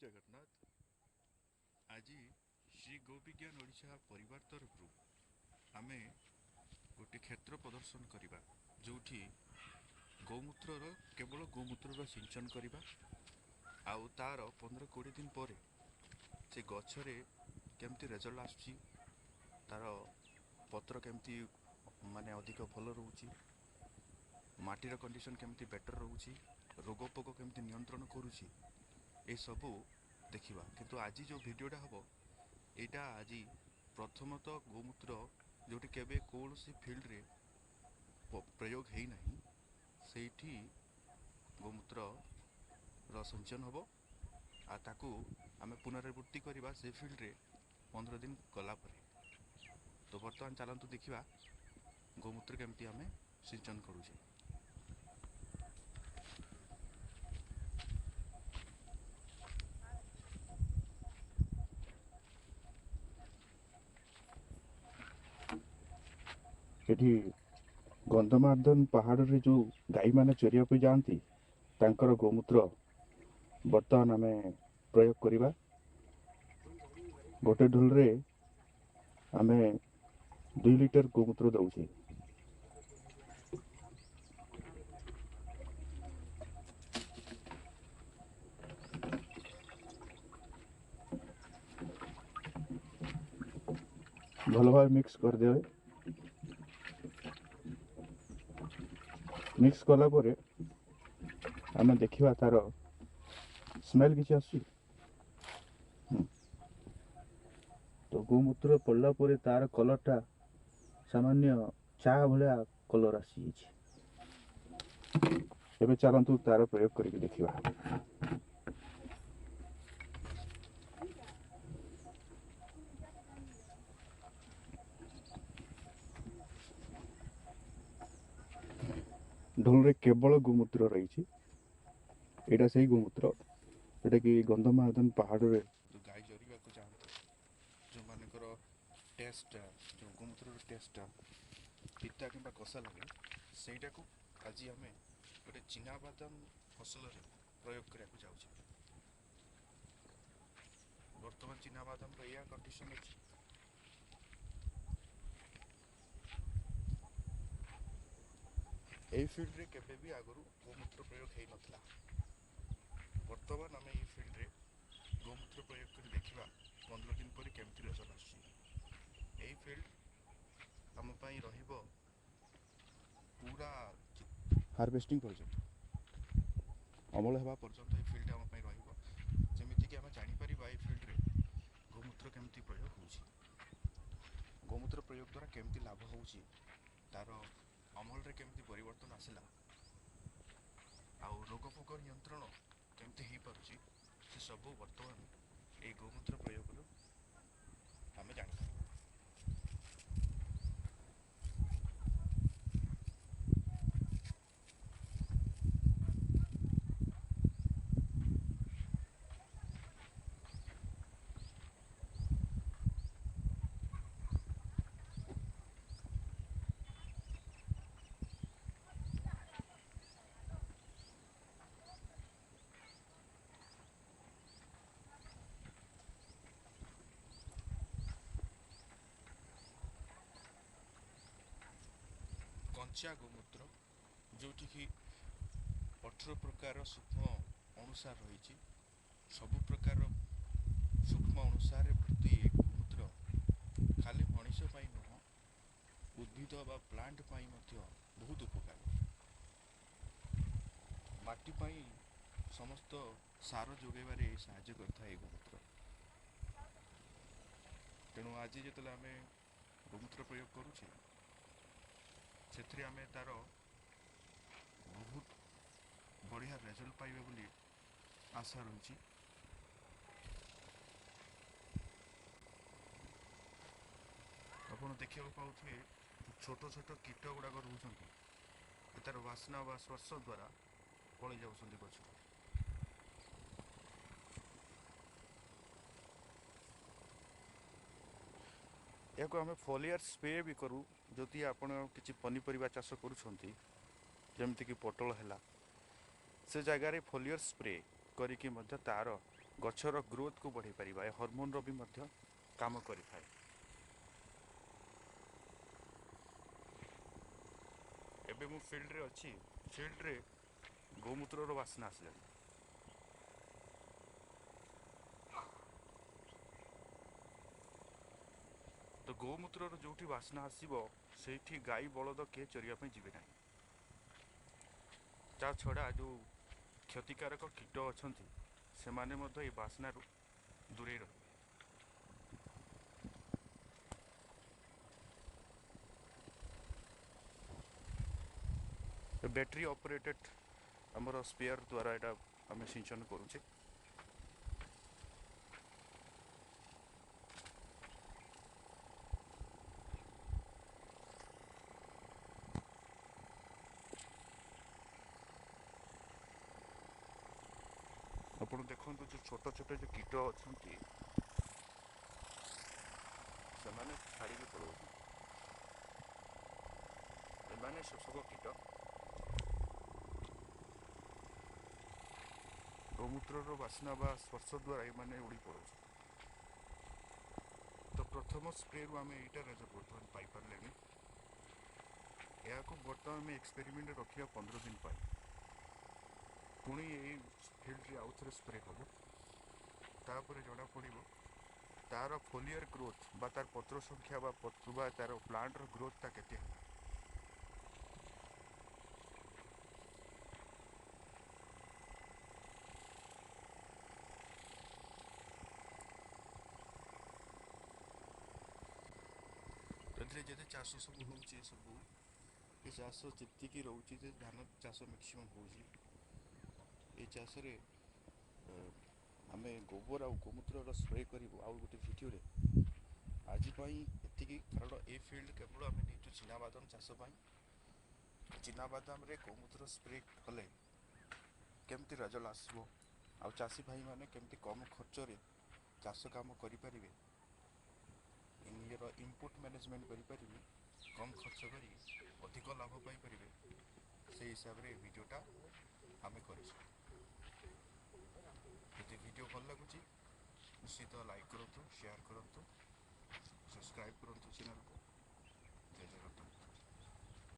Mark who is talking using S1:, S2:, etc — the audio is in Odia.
S1: ଜଗନ୍ନାଥ। ଆଜି ଶ୍ରୀ ଗୋବିଜ୍ଞାନ ଓଡ଼ିଶା ପରିବାର ତରଫରୁ ଆମେ ଗୋଟେ କ୍ଷେତ୍ର ପ୍ରଦର୍ଶନ କରିବା, ଯେଉଁଠି ଗୋମୂତ୍ରର, କେବଳ ଗୋମୂତ୍ରର ସିଞ୍ଚନ କରିବା ଆଉ ତାର 15-20 ଦିନ ପରେ ସେ ଗଛରେ କେମିତି ରେଜଲ୍ଟ ଆସୁଛି, ତାର ପତ୍ର କେମିତି ମାନେ ଅଧିକ ଭଲ ରହୁଛି, ମାଟିର କଣ୍ଡିସନ୍ କେମିତି ବେଟର୍ ରହୁଛି, ରୋଗ ପୋକ କେମିତି ନିୟନ୍ତ୍ରଣ କରୁଛି, ଏସବୁ ଦେଖିବା। କିନ୍ତୁ ଆଜି ଯେଉଁ ଭିଡ଼ିଓଟା ହେବ, ଏଇଟା ଆଜି ପ୍ରଥମତଃ ଗୋମୂତ୍ର ଯେଉଁଠି କେବେ କୌଣସି ଫିଲ୍ଡରେ ପ୍ରୟୋଗ ହେଇନାହିଁ, ସେଇଠି ଗୋମୂତ୍ରର ସିଞ୍ଚନ ହେବ ଆଉ ତାକୁ ଆମେ ପୁନରାବୃତ୍ତି କରିବା ସେ ଫିଲ୍ଡରେ 15 ଦିନ ଗଲା ପରେ। ତ ବର୍ତ୍ତମାନ ଚାଲନ୍ତୁ ଦେଖିବା ଗୋମୂତ୍ର କେମିତି ଆମେ ସିଞ୍ଚନ କରୁଛେ। ଏଠି ଗନ୍ଧମାର୍ଦ୍ଦନ ପାହାଡ଼ରେ ଯେଉଁ ଗାଈମାନେ ଚରିବା ପାଇଁ ଯାଆନ୍ତି, ତାଙ୍କର ଗୋମୂତ୍ର ବର୍ତ୍ତମାନ ଆମେ ପ୍ରୟୋଗ କରିବା। ଗୋଟେ ଢୋଲରେ ଆମେ 2 ଲିଟର ଗୋମୂତ୍ର ଦେଉଛେ। ଭଲ ଭାବେ ମିକ୍ସ କରିଦେବେ। ମିକ୍ସ କଲା ପରେ ଆମେ ଦେଖିବା ତାର ସ୍ମେଲ୍ କିଛି ଆସୁଛି। ତ ଗୋମୂତ୍ର ପଡ଼ିଲା ପରେ ତାର କଲର୍ଟା ସାମାନ୍ୟ ଚା ଭଳିଆ କଲର୍ ଆସିଯାଇଛି। ଏବେ ଚାଲନ୍ତୁ ତାର ପ୍ରୟୋଗ କରିକି ଦେଖିବା। ଢୋଲରେ କେବଳ ଗୋମୂତ୍ର ରହିଛି। ଏଇଟା ସେଇ ଗୋମୂତ୍ର ଯେଉଁଟାକି ଗନ୍ଧମାର୍ଦ୍ଦନ ପାହାଡ଼ରେ ଯେଉଁ ଗାଈ ଚରିବାକୁ ଯାଆନ୍ତି, ଯେଉଁମାନଙ୍କର ଟେଷ୍ଟଟା, ଯେଉଁ ଗୋମୂତ୍ରର ଟେଷ୍ଟଟା ପିତା କିମ୍ବା କଷା ଲାଗେ, ସେଇଟାକୁ ଆଜି ଆମେ ଗୋଟେ ଚିନାବାଦାମ ଫସଲରେ ପ୍ରୟୋଗ କରିବାକୁ ଯାଉଛେ। ବର୍ତ୍ତମାନ ଚିନାବାଦାମର ଏଇଆ କଣ୍ଡିସନ୍ ଅଛି। ଏଇ ଫିଲ୍ଡରେ କେବେ ବି ଆଗରୁ ଗୋମୂତ୍ର ପ୍ରୟୋଗ ହେଇନଥିଲା। ବର୍ତ୍ତମାନ ଆମେ ଏଇ ଫିଲ୍ଡରେ ଗୋମୂତ୍ର ପ୍ରୟୋଗ କରି ଦେଖିବା 15 ଦିନ ପରେ କେମିତି ରେଜଲ୍ଟ ଆସୁଛି। ଏଇ ଫିଲ୍ଡ ଆମ ପାଇଁ ରହିବ ପୁରା ହାରଭେଷ୍ଟିଂ ପର୍ଯ୍ୟନ୍ତ, ଅମଳ ହେବା ପର୍ଯ୍ୟନ୍ତ ଏଇ ଫିଲ୍ଡ ଆମ ପାଇଁ ରହିବ। ଯେମିତିକି ଆମେ ଜାଣିପାରିବା ଏଇ ଫିଲ୍ଡରେ ଗୋମୂତ୍ର କେମିତି ପ୍ରୟୋଗ ହେଉଛି, ଗୋମୂତ୍ର ପ୍ରୟୋଗ ଦ୍ୱାରା କେମିତି ଲାଭ ହେଉଛି, ତାର ଅମଳରେ କେମିତି ପରିବର୍ତ୍ତନ ଆସିଲା ଆଉ ରୋଗ ପୋକ ନିୟନ୍ତ୍ରଣ କେମିତି ହେଇପାରୁଛି, ସେ ସବୁ ବର୍ତ୍ତମାନ ଏଇ ଗୋମୂତ୍ର ପ୍ରୟୋଗରୁ ଆମେ ଜାଣିପାରିବା। କଞ୍ଚା ଗୋମୂତ୍ର ଯେଉଁଠିକି 18 ପ୍ରକାର ସୂକ୍ଷ୍ମ ଅଣୁସାର ରହିଛି, ସବୁ ପ୍ରକାର ସୂକ୍ଷ୍ମ ଅଣୁସାରରେ ଭର୍ତ୍ତି ଏ ଗୋମୂତ୍ର ଖାଲି ମଣିଷ ପାଇଁ ନୁହଁ, ଉଦ୍ଭିଦ ବା ପ୍ଲାଣ୍ଟ ପାଇଁ ମଧ୍ୟ ବହୁତ ଉପକାରୀ। ମାଟି ପାଇଁ ସମସ୍ତ ସାର ଯୋଗାଇବାରେ ସାହାଯ୍ୟ କରିଥାଏ ଏ ଗୋମୂତ୍ର। ତେଣୁ ଆଜି ଯେତେବେଳେ ଆମେ ଗୋମୂତ୍ର ପ୍ରୟୋଗ କରୁଛେ, ସେଥିରେ ଆମେ ତାର ବହୁତ ବଢ଼ିଆ ରେଜଲ୍ଟ ପାଇବା ବୋଲି ଆଶା ରହିଛି। ଆପଣ ଦେଖିବାକୁ ପାଉଥିବେ ଛୋଟ ଛୋଟ କୀଟ ଗୁଡ଼ାକ ରହୁଛନ୍ତି, ତାର ବାସ୍ନା ବା ସ୍ପର୍ଶ ଦ୍ୱାରା ପଳେଇ ଯାଉଛନ୍ତି ଗଛ। ଏହାକୁ ଆମେ ଫୋଲିଆର ସ୍ପ୍ରେ ବି କରୁ। ଯଦି ଆପଣ କିଛି ପନିପରିବା ଚାଷ କରୁଛନ୍ତି, ଯେମିତିକି ପୋଟଳ ହେଲା, ସେ ଜାଗାରେ ଫୋଲିଆର ସ୍ପ୍ରେ କରିକି ମଧ୍ୟ ତାର ଗଛର ଗ୍ରୋଥକୁ ବଢ଼େଇ ପାରିବା। ଏ ହରମୋନ୍ର ବି ମଧ୍ୟ କାମ କରିଥାଏ। ଏବେ ମୁଁ ଫିଲ୍ଡରେ ଅଛି, ଫିଲ୍ଡରେ ଗୋମୂତ୍ରର ବାସ୍ନା ଆସିଲାଣି। ତ ଗୋମୂତ୍ରର ଯେଉଁଠି ବାସ୍ନା ଆସିବ, ସେଇଠି ଗାଈ ବଳଦ କିଏ ଚରିବା ପାଇଁ ଯିବେ ନାହିଁ। ତା ଛଡ଼ା ଯେଉଁ କ୍ଷତିକାରକ କୀଟ ଅଛନ୍ତି, ସେମାନେ ମଧ୍ୟ ଏ ବାସ୍ନାରୁ ଦୂରେଇ ରହିବେ। ବ୍ୟାଟେରୀ ଅପରେଟେଡ୍ ଆମର ସ୍ପେୟାର ଦ୍ୱାରା ଏଇଟା ଆମେ ସିଞ୍ଚନ କରୁଛେ। ଆପଣ ଦେଖନ୍ତୁ, ଯେଉଁ ଛୋଟ ଛୋଟ ଯେଉଁ କୀଟ ଅଛନ୍ତି, ସେମାନେ ଛାଡ଼ିକି ପଳାଉଛନ୍ତି। ଏମାନେ ଶୋଷକ କୀଟ। ଗୋମୂତ୍ରର ବାସ୍ନା ବା ସ୍ପର୍ଶ ଦ୍ୱାରା ଏମାନେ ଉଡ଼ି ପଳାଉଛନ୍ତି। ତ ପ୍ରଥମ ସ୍ପ୍ରେରୁ ଆମେ ଏଇଟା ରେଜଲ୍ଟ ବର୍ତ୍ତମାନ ପାଇପାରିଲେଣି। ଏହାକୁ ବର୍ତ୍ତମାନ ଆମେ ଏକ୍ସପେରିମେଣ୍ଟ ରଖିବା 15 ଦିନ ପାଇଁ। ପୁଣି ଏଇ ଫିଲ୍ଡରେ ଆଉ ଥରେ ସ୍ପ୍ରେ ହେବ, ତାପରେ ଜଣାପଡ଼ିବ ତାର ଫୋଲିୟର ଗ୍ରୋଥ୍ ବା ତାର ପତ୍ର ସଂଖ୍ୟା ବା ପତ୍ର ବା ତାର ପ୍ଲାଣ୍ଟର ଗ୍ରୋଥଟା କେତେ ହେଲା। ଏଥିରେ ଯେତେ ଚାଷ ସବୁ ହେଉଛି, ସବୁ ଏ ଚାଷ ଯେତିକି ରହୁଛି ଯେ ଧାନ ଚାଷ ମ୍ୟାକ୍ସିମମ୍ ହେଉଛି, ଏ ଚାଷରେ ଆମେ ଗୋବର ଆଉ ଗୋମୂତ୍ରର ସ୍ପ୍ରେ କରିବୁ ଆଉ ଗୋଟେ ଭିଡ଼ିଓରେ। ଆଜି ପାଇଁ ଏତିକି, କାରଣ ଏ ଫିଲ୍ଡ କେବଳ ଆମେ ନେଇଛୁ ଚିନାବାଦାମ ଚାଷ ପାଇଁ। ଚିନାବାଦାମରେ ଗୋମୂତ୍ର ସ୍ପ୍ରେ କଲେ କେମିତି ରେଜଲ୍ଟ ଆସିବ ଆଉ ଚାଷୀ ଭାଇମାନେ କେମିତି କମ୍ ଖର୍ଚ୍ଚରେ ଚାଷ କାମ କରିପାରିବେ, ନିଜର ଇନପୁଟ୍ ମ୍ୟାନେଜମେଣ୍ଟ କରିପାରିବେ, କମ୍ ଖର୍ଚ୍ଚ କରି ଅଧିକ ଲାଭ ପାଇପାରିବେ, ସେଇ ହିସାବରେ ଏ ଭିଡ଼ିଓଟା ଆମେ କରିଛୁ। ଯଦି ଭିଡ଼ିଓ ଭଲ ଲାଗୁଛି, ନିଶ୍ଚିତ ଲାଇକ୍ କରନ୍ତୁ, ସେୟାର କରନ୍ତୁ, ସବସ୍କ୍ରାଇବ୍ କରନ୍ତୁ ଚ୍ୟାନେଲକୁ।